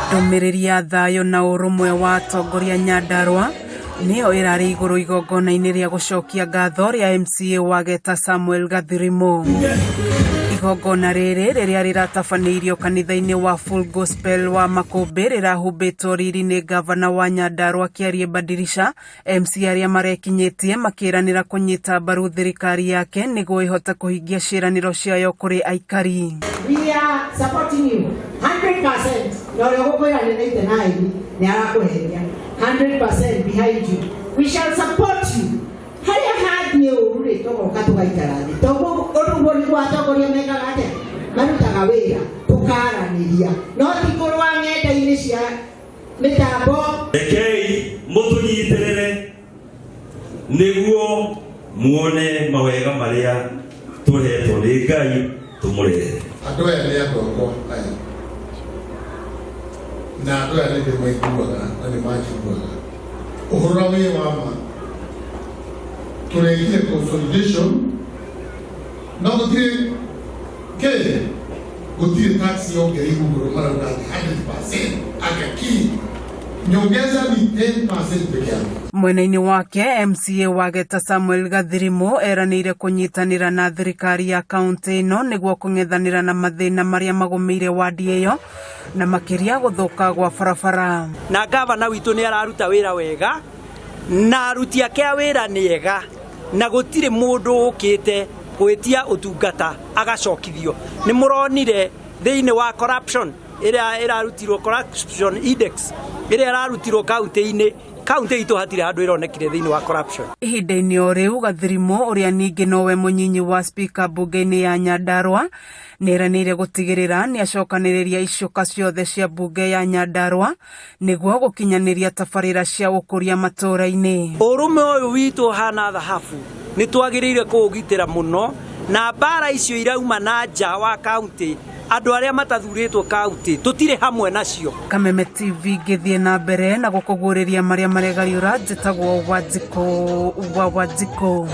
Ndũmĩrĩri ya thayũ na ũrũmwe wa atongoria Nyandarua nĩyo ĩrarĩ igũrũ igongona-inĩ rĩa gũcokia ngatho rĩa MCA wa Geta Samuel Gathirimu. Igongona rĩrĩ rĩrĩa rĩratabanĩirio kanitha-inĩ wa Full Gospel wa Makũmbĩ rĩrahumbĩtwo riri nĩ ngavana wa Nyandarua Kĩarie Badirisha. MCA arĩa marekinyĩtie makĩranĩra kũnyita mbaru thirikari yake nĩguo ĩhote kũhingia ciĩranĩro ciayo kũrĩ aikari. We are supporting you 100%. Na ũrĩa ũgũkwĩra nĩ 99 nĩ arakũhenia. 100% behind you. We shall support you. Harĩa hathiĩ ũru rĩ, tũgoka tũgaikara thĩ. Toguo ũndũ ũguo nĩguo atongoria mekaga atĩa? Marutaga wĩra, tũkaranĩria. No ti kũrũa ng'enda-inĩ cia mĩtambo. Rekei mũtũnyitĩrĩre nĩguo muone mawega marĩa tũhetwo nĩ Ngai tũmũrehere. Andũ aya nĩ andũ akwa aya, na andũ aya nĩ ndĩmaiguaga na nĩ manjiguaga. Ũhoro ũrĩa wĩ wa ma, tũrekire consolidation, no gũtirĩ kĩ gũtirĩ tax yongereirwo ũguo marauga atĩ 100% anga kĩ nyongeza ni 10% peke yake. Mwena-inĩ wake, MCA wa Geta Samuel Gathirimu eranĩire kũnyitanĩra na thirikari ya kaunti ĩno nĩguo kũng'ethanĩra na mathĩna marĩa magũmĩire wadi ĩyo na makĩria gũthũka gwa barabara. Na gavana witũ nĩ araruta wĩra wega, na aruti ake a wĩra nĩ ega, na gũtirĩ mũndũ ũkĩte gwĩtia ũtungata agacokithio. Nĩ mũronire thĩinĩ wa corruption ĩrĩa ĩrarutirwo, corruption index ĩrĩa ĩrarutirwo kaunti-inĩ, kaunti itũ hatirĩ handũ ĩronekire thĩinĩ wa corruption. Ihinda-inĩ o rĩu, Gathirimu ũrĩa ningĩ nowe mũnyinyi wa spika mbunge-inĩ ya Nyandarua nĩeranĩire gũtigĩrĩra nĩacokanĩrĩria icoka ciothe cia mbunge ya Nyandarua nĩguo gũkinyanĩria tabarĩra cia ũkũria matũũra-inĩ. Ũrũme ũyũ witũ ũhana thahabu nĩ twagĩrĩire kũũgitĩra mũno, na mbara icio irauma na nja wa kaunti, andũ arĩa matathurĩtwo kaunti tũtirĩ hamwe nacio. Kameme TV ngĩthiĩ na mbere na gũkũguũrĩria marĩa maregariũra, njĩtagwo Wanjikũ wa Wanjikũ.